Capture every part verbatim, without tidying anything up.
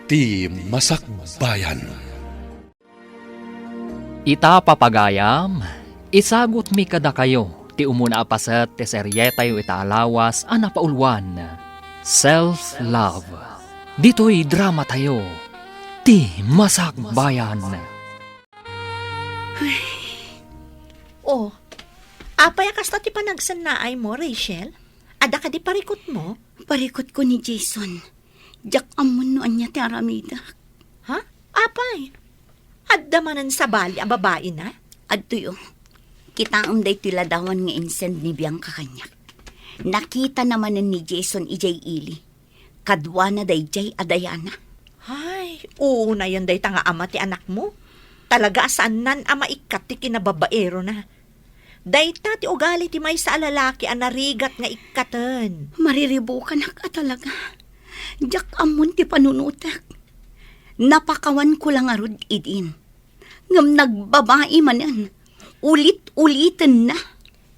Ti Masakbayan. Ita, papagayam, isagutmi kadakayo ti umuna a paset ti serietayo ita a lawas a napauluan, Self Love. Ditoy dramatayo, Ti Masakbayan. Oh, apay a kasta ti panagsennaaymo, Rachel? Adda kadi parikutmo? Parikutko ni Jason. Diak ammon no ania ti aramidek. Ha? Apay? Adda manen sabali a babaina? Adtoy, oh. Kitaem daytoy ladawan nga insend ni Bianca kaniak. Nakitana manen ni Jason idiay ili. Kaduana daydiay a Diana. Ay, uunayen dayta nga ama ti anakmo. Talaga a saannan a maikkat ti kinababaerona. Dayta ti ugali ti maysa a lalaki a narigat nga ikkaten. Mariribukanak a talaga. Diak ammon ti panunotek. Napakawanko la ngarud idin. Ngem nagbabai manen. Ulit-ulitenna.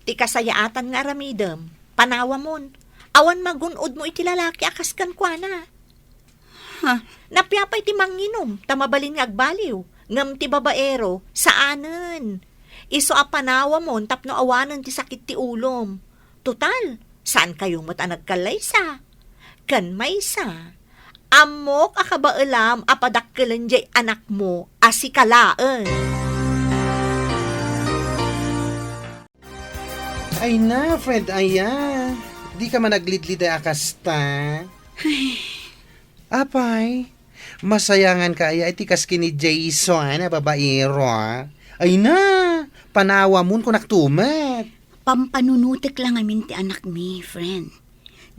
Ti kasayaatan nga aramidem, panawamon. Awan magun-odmo iti lalaki a kas kenkuana. Ha? Napiapay ti manginum ta mabalin nga agbaliw, ngem ti babaero, saanen. Isu a panawamon tapno awanen ti sakit ti ulom. Total, saankayo met a nagkallaysa. Ken maysa, ammok a kabaelam a padakkelen diay anakmo a sika laeng. Ay na, friend, aya. Di ka man aglidliday a kasta. Ay. Apay, masayangan ka aya iti kas ken ni Jason a babaero, a? Ay na, panawamon kunak tumet. Pampanunotek la ngamin ti anakmi, friend.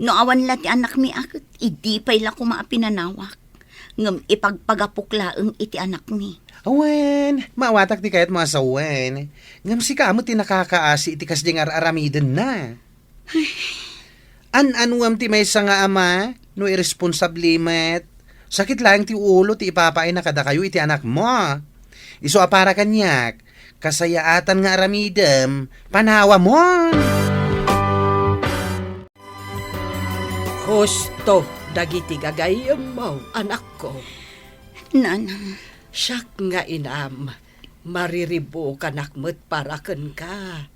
No awan la ti anakmi a ket, idi pay la koma a pinanawak. Ngem ipagpagapok laeng iti anakmi. Awen, maawatak ti kayatmo a sawen. Ngem sika met ti nakakaasi iti kasdiay nga ar-aramidenna. An-anuam ti maysa nga ama no irresponsable met. Sakit laeng ti ulo ti ipapaayna kadakayo iti anakmo. Isu a para kaniak, kasayaatan nga aramidem, panawamon. Husto dagiti gagayyemmo, anakko. Nanang. Siak nga inam, mariribukanak met para kenka.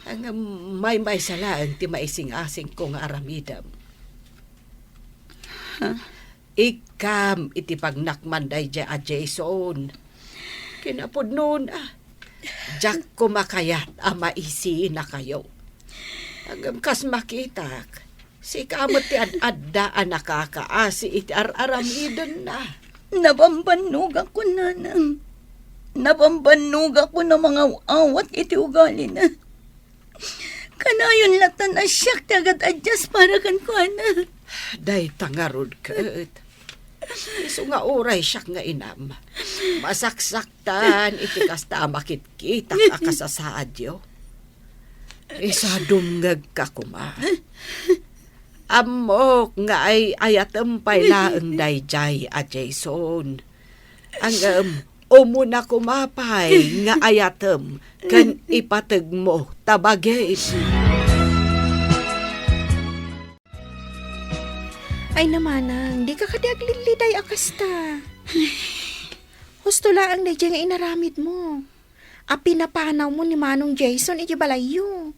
Ngem maymaysa laeng ti maisingasingko nga aramidem. Ha? Ikkam iti pagnakman daydiay a Jason. Kinapudnona, diak koma kayat a maisinakayo. Ngem kas makitak, sika met ti ad-adda a nakakaasi iti ar-aramidenna. Nabambannogakon, nanang. Nabambannogakon a mangaw-awat iti ugalina. Kanayon latta a siak ti agad-adjust para kenkuana. Dayta ngarud ket. Isu nga uray siak nga inam, masaksaktan iti kasta a makitkitak a kasasaadyo. Isu a dumngegka koma. Ammok nga ay-ayatem pay laeng daydiay a Jason. Ngem, umuna koma pay nga ayatem ken ipategmo ta bagim. Ay, namanang, dika kadi aglidliday a kasta. Husto laeng daydiay nga inaramidmo. A pinapanawmo ni Manong Jason iti balayyo.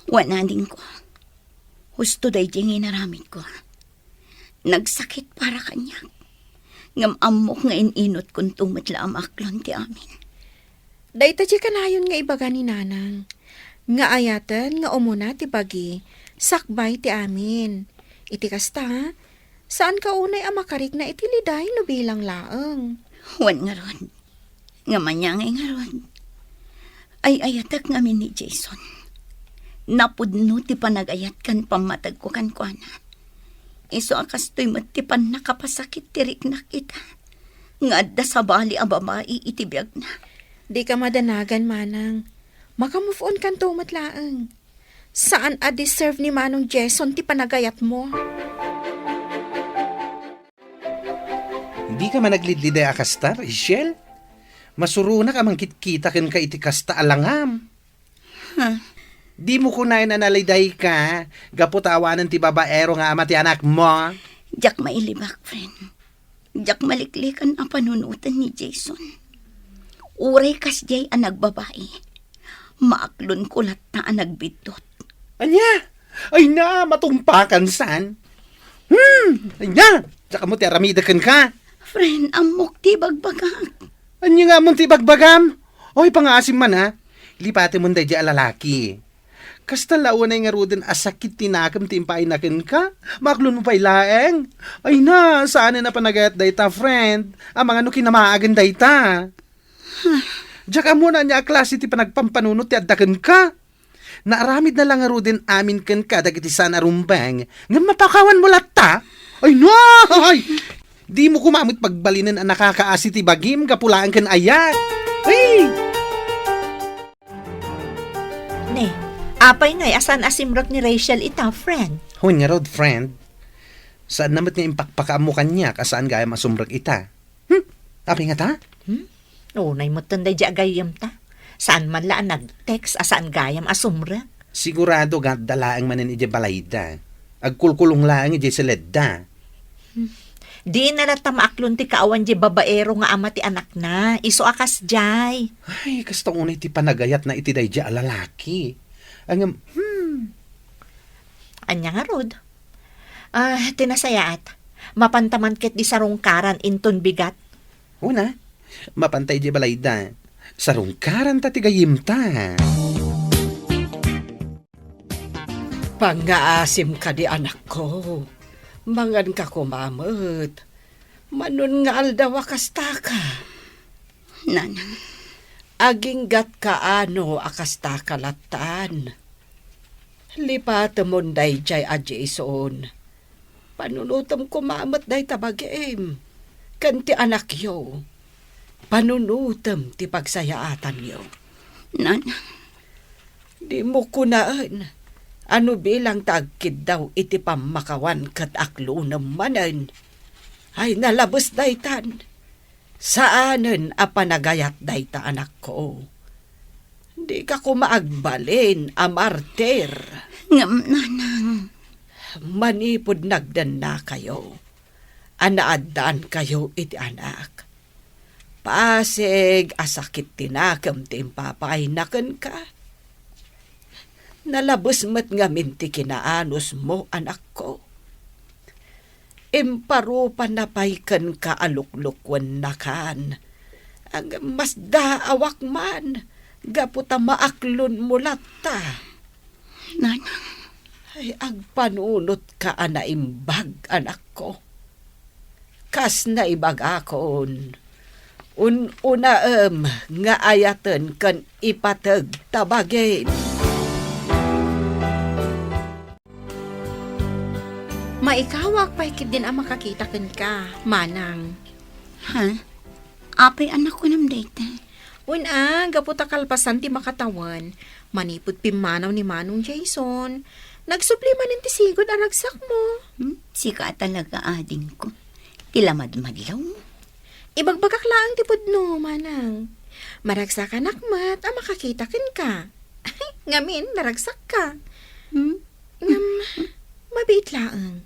Wen, adingko. Husto daydiay nga inaramidko. Nagsakit para kaniak. Ngem ammok nga in-inutkonto met la a maaklon ti amin. Dayta ti kanayon nga ibaga ni Nanang, nga ayaten nga umuna ti bagi, sakbay ti amin. Iti kasta, saanka unay a makarikna iti liday no bilang laeng. Wen ngarud, nga maniangay ngarud. Ay-ayatek ngamin ni Jason. Napudno ti panagayat ken pammategko kenkuana. Isu a kastoy met ti pannakapasakit ti riknak ita, nga adda sabali a babai iti biagna. Dika madanagan, manang. Maka-move on kanto met laeng. Saan a deserve ni Manong Jason ti panagayatmo. Dika man aglidliday a kasta, Rachel? Masuronak a mangkitkita kenka iti kasta a langam. Huh? Dimo kunaen a nalidayka gapu ta awanen ti babaero nga ama ti anakmo? Diak mailibak, friend. Diak maliklikan a panunoten ni Jason. Uray kasdiay a nagbabai, maaklonko latta a nagbiddut. Ania? Ay na, matungpakan san? Hmm, ania? Diak ammo ti aramidek kenka. Friend, ammok ti bagbagak. Ania nga ammom ti bagbagam? Oy, pangaasim man, a. Lipatem daydiay a lalaki. Kasta la unay ngaruden a sakit ti nakem ti impaayna kenka? Maaklonmo pay laeng? Ay na, saanen a panagayat dayta, friend. Amangan no kinamaagen dayta. Diak ammo no ania a klase ti panagpampanunot ti adda kenka. Naaramidna la ngaruden amin kenka dagiti saan a rumbeng, ngem mapakawanmo latta? Ay, no! Ay! Dimo koma met pagbalinen a nakakaasi ti bagim gapu laeng ken ayat. Ay! Ne, apay ngay a saan a simrek ni Rachel ita, friend? Wen ngarud, friend. Saanna met nga impakpakaammo kaniak a saan gayam a sumrek ita. Hmm? Apay ngata? Hmm? Unay metten daydiay a gayyemta. Saan man la a nag-text a saan gayam a sumrek. Sigurado nga adda laeng manen idiay balayda. Agkulkulong laeng idiay siledda. Hmm. Dina latta maaklon ti kaawan diay babaero nga ama ti anakna. Isu a kasdiay. Ay, kasta unay ti panagayatna iti daydiay a lalaki. Ngem, hmm. Ania ngarud? Ah, ti nasayaat, mapanta man ketdi sarungkaran inton bigat. Una, mapanta idiay balayda. Sarungkaranta ti gayyemta. Pangngaasim kadi, anakko. Manganka koma met. Mano nga aldaw a kastaka. Nanang. Aginggatka ano a kastaka lattan. Lipatemon daydiay a Jason. Panunotem koma met dayta bagim ken ti anakyo. Panunotem ti pagsayaatanyo. Nanang. Dimo kunaen a no bilang ta agkiddaw iti pammakawan ket aklonem manen. Ay, nalabes daytan. Saanen a panagayat dayta, anakko. Dika koma agbalin a martir. Ngem, nanang. Manipud nagdennakayo a naaddaankayo iti anak, pasig a sakit ti nakem ti impapaayna kenka. Nalabes met ngamin ti kinaanusmo, anakko. Imparupanna pay kenka a luklukuennakan. Ngem masdaawak man gapu ta maaklonmo latta. Nanang. Ay, agpanunotka a naimbag, anakko. Kas naibagakon, un-unaem nga ayaten ken ipateg ta bagim. Maikawak pay ketdin a makakita kenka, manang. Ha? Apay a nakunam dayta? Wen a, gapu ta kalpasan ti makatawen, manipud pimmanaw ni Manong Jason, nagsubli manen ti sigud a ragsakmo. Hmm? Sika a talaga, adingko. Ti lamadmadlawmo. Ibagbagak laeng ti pudno, manang. Maragsakanak met a makakita kenka. Ngamin, naragsakka. Hmm? Ngem, mabiit laeng.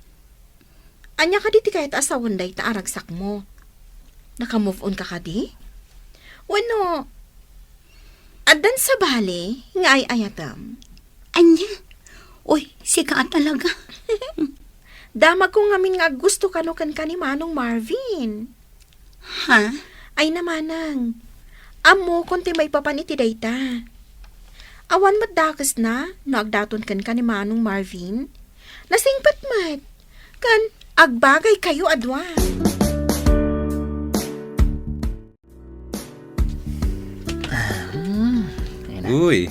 Ania kadi ti kayat a sawen dayta a ragsakmo? Naka-move on ka kadi? Wenno, addan sabali nga ay-ayatem? Ania? Uy, sika a talaga. Damagko ngamin nga aggusto kano kenka ni Manong Marvin. Ha? Ay na, manang. Ammokon ti maipapan iti dayta. Awan met dakesna no agdaton kenka ni Manong Marvin. Nasingpet met. Ken agbagaykayo a dua. Uy.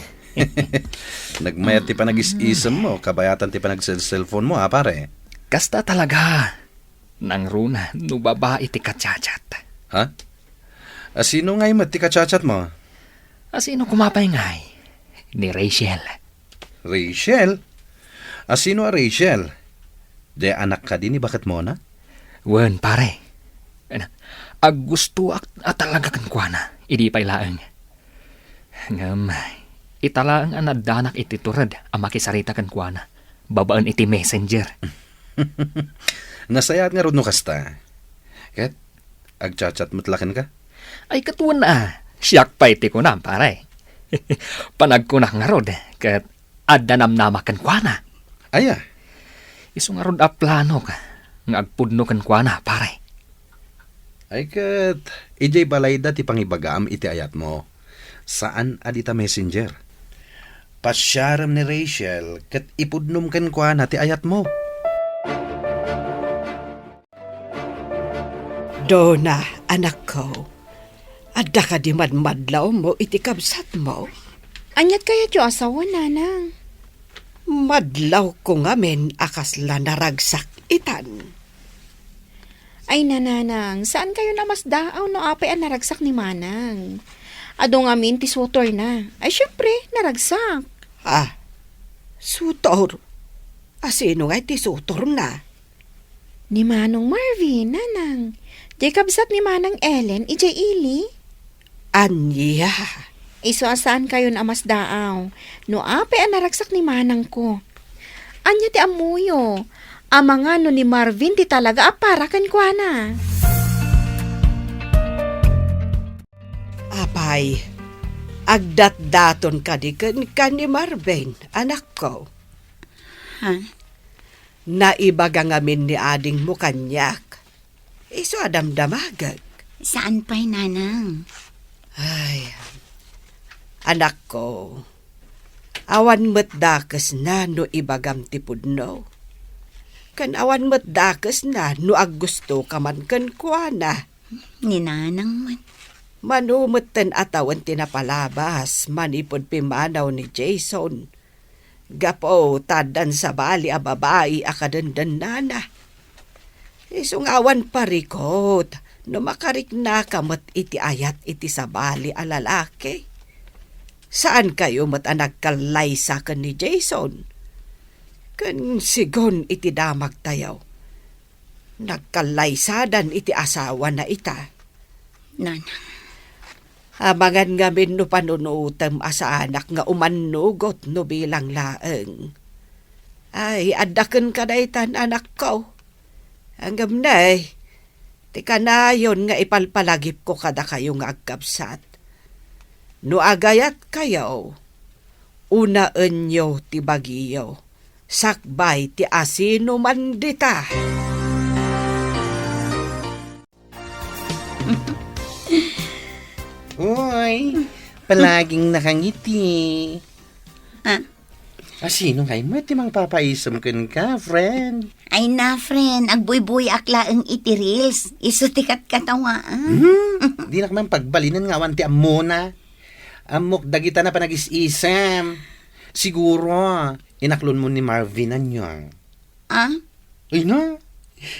Nagmayat ti panagis-isemmo, kabayatan ti panagselselfonmo, a, pare? Kasta talaga. Nangruna no babai ti kachatchat. Ha? Asino ngay met ti kachatchatmo? Asino koma pay ngay? Ni Rachel. Rachel? Asino a Rachel? Diay anak kadi ni baketmona? Wen, pare. Aggustoak a talaga kenkuana, idi pay laeng. Ngem, ita laeng a naaddanak iti tured a makisarita kenkuana babaen iti messenger. Nasayaat ngarud no kasta. Ket Agchat-chat met la kenka? Ay, ket wen a. Siak pay ti kunam, pare. Panagkunak ngarud, ket adda namnama kenkuana. Aya? Isu ngarud a planok nga agpudno kenkuana, pare. Ay ket, idiay balayda ti pangibagam iti ayatmo. Saan a dita messenger. Pasiarem ni Rachel ket ipudnom kenkuana ti ayatmo. Dona, anakko, adda kadi madmadlawmo iti kabsatmo? Aniat kayatyo a sawen, nanang? Madlawko ngamin a kasla naragsak itan. Ay, nanang, saan kayo namasdaaw no apay a naragsak ni manang? Adu ngamin ti sutorna. Ay, siempre, naragsak. Ah, sutor? Asino ngay ti sutorna? Ni Manong Marvin, nanang. Diay kabsat ni Manang Ellen, idiay ili. Ania? Isu a saan kayon a masdaaw. No apay a naragsak ni manangko. Ania ti ammoyo? Amangan no ni Marvin ti talaga a para kenkuana. Apay, agdatdaton kadi kenka ni Marvin, anakko? Ha? Naibaga ngamin ni adingmo kaniak. Isu a damdamagek. Saan pay, nanang? Ay, anakko, awan met dakesna no ibagam ti pudno. Ken awan met dakesna no aggustoka man kenkuana. Ni nanang met. Mano metten a tawen ti napalabas manipud pimmanaw ni Jason. Gapu ta addan sabali a babai a kadendennana. Isu nga awan parikut no makariknaka met iti ayat iti sabali a lalaki. Saan kayo met a nagkallaysa ken ni Jason? Ken sigun iti damagtayo, nagkallaysadan iti asawana ita. Nanang. Amangan ngamin no panunutem a saanak nga umannugot no bilang laeng. Ay, adda kenka daytan, anakko. Ngem ne, ti kanayon nga ipalpalagipko kadakayo nga agkabsat. No agayatkayo, unaenyo ti bagiyo, sakbay ti asinoman dita. Uy, palaging nakangiti. Ah? Asino ngay met ti mangpapaisem kenka, friend? Ay na, friend, agbuybuyak laeng iti reels. Isu ti katkatawaan. Hmm? Dinak man pagbalinen nga awan ti ammona. Ammok dagita na panagis-isem. Siguro, inaklonmo ni Marvin, ania? Ah? Ay na,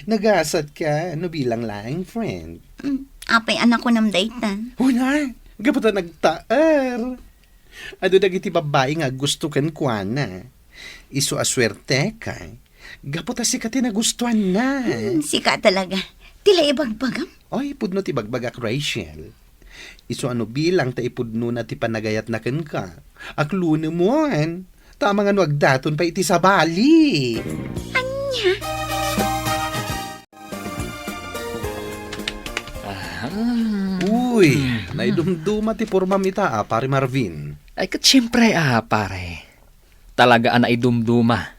nagasatka no bilang laeng, friend. Mm, apay a nakunam dayta? Una, gapu ta nagtaer. Adu dagiti babbai nga aggusto kenkuana. Isu a suerteka. Gapu ta sika ti nagustuanna. Hmm, sika talaga. Ti la ibagbagam? Ay, pudno ti bagbagak, Rachel. Isu a no bilang ta ipudnona ti panagayatna kenka. Aklonem, wen. Ta amangan no agdaton pay iti sabali. Ania? Aha. Uy, hmm, naidumduma ti pormam ita, a, Pare Marvin. Ay, ket siempre, a, pare. Talaga a naidumduma.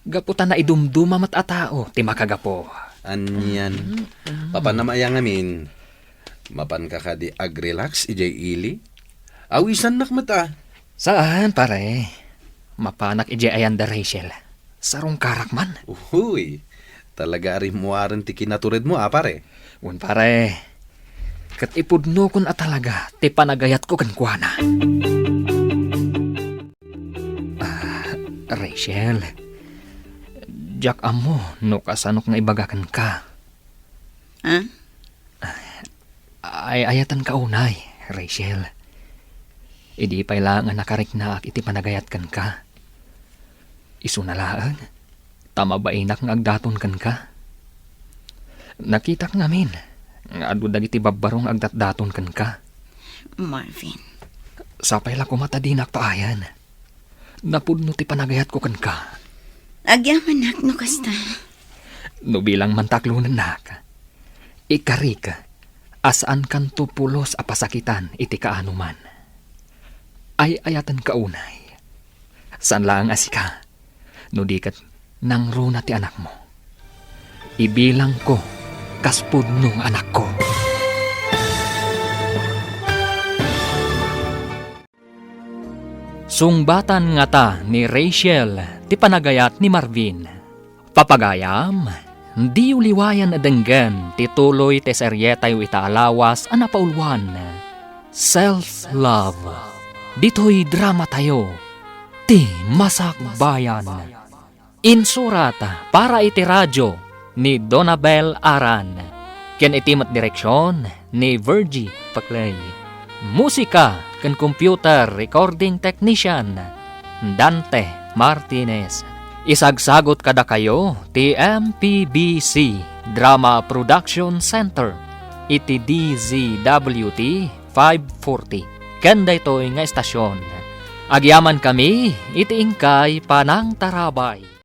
Gapu ta naidumduma met a tao ti makagapu. Anian. Mm, mm. Papanam aya ngamin? Mapanka kadi agrelax idiay ili? Awisannak met a. Saan, pare. Mapanak idiay ayan da Rachel. Sarungkarak man. Uy, talaga a rimmuaren ti kinaturedmo, a, pare. Wen, pare. Ket ipudnokon a talaga ti panagayatko kenkuana. Ah, Rachel, diak ammo no kasanok nga ibaga kenka. Ah? Ay-ayatenka unay, Rachel. Idi pay la nga nakariknaak iti panagayat kenka. Isuna laeng, ta mabainak nga agdaton kenka. Nakitak ngamin nga adu dagiti babbaro nga agdatdaton kenka. Marvin. Sapay la koma ta dinak paayan. Napudno ti panagayatko kenka. Agyamanak no kasta. No bilang man ta aklonennak, ikarik, a saankanto pulos a pasakitan iti kaanoman. Ay-ayatenka unay. Saan laeng a sika, no di ket nangruna ti anakmo. Ibilangko kas pudno nga anakko. Sungbatan ngata ni Rachel ti panagayat ni Marvin. Papagayam, diyo liwayan a denggen ti tuloy ti serietayo ita a lawas a napauluan, Self Love. Ditoy dramatayo, Ti Masakbayan. Insurat para iti radio ni Donabel Aran, ken iti met direksion ni Virgie Paclay. Musika ken computer recording technician, Dante Martinez. Isagsagot kadakayo ti M P B C Drama Production Center iti D Z W T five forty. Ken daytoy nga estasion, agyamankami iti inkay panangtarabay.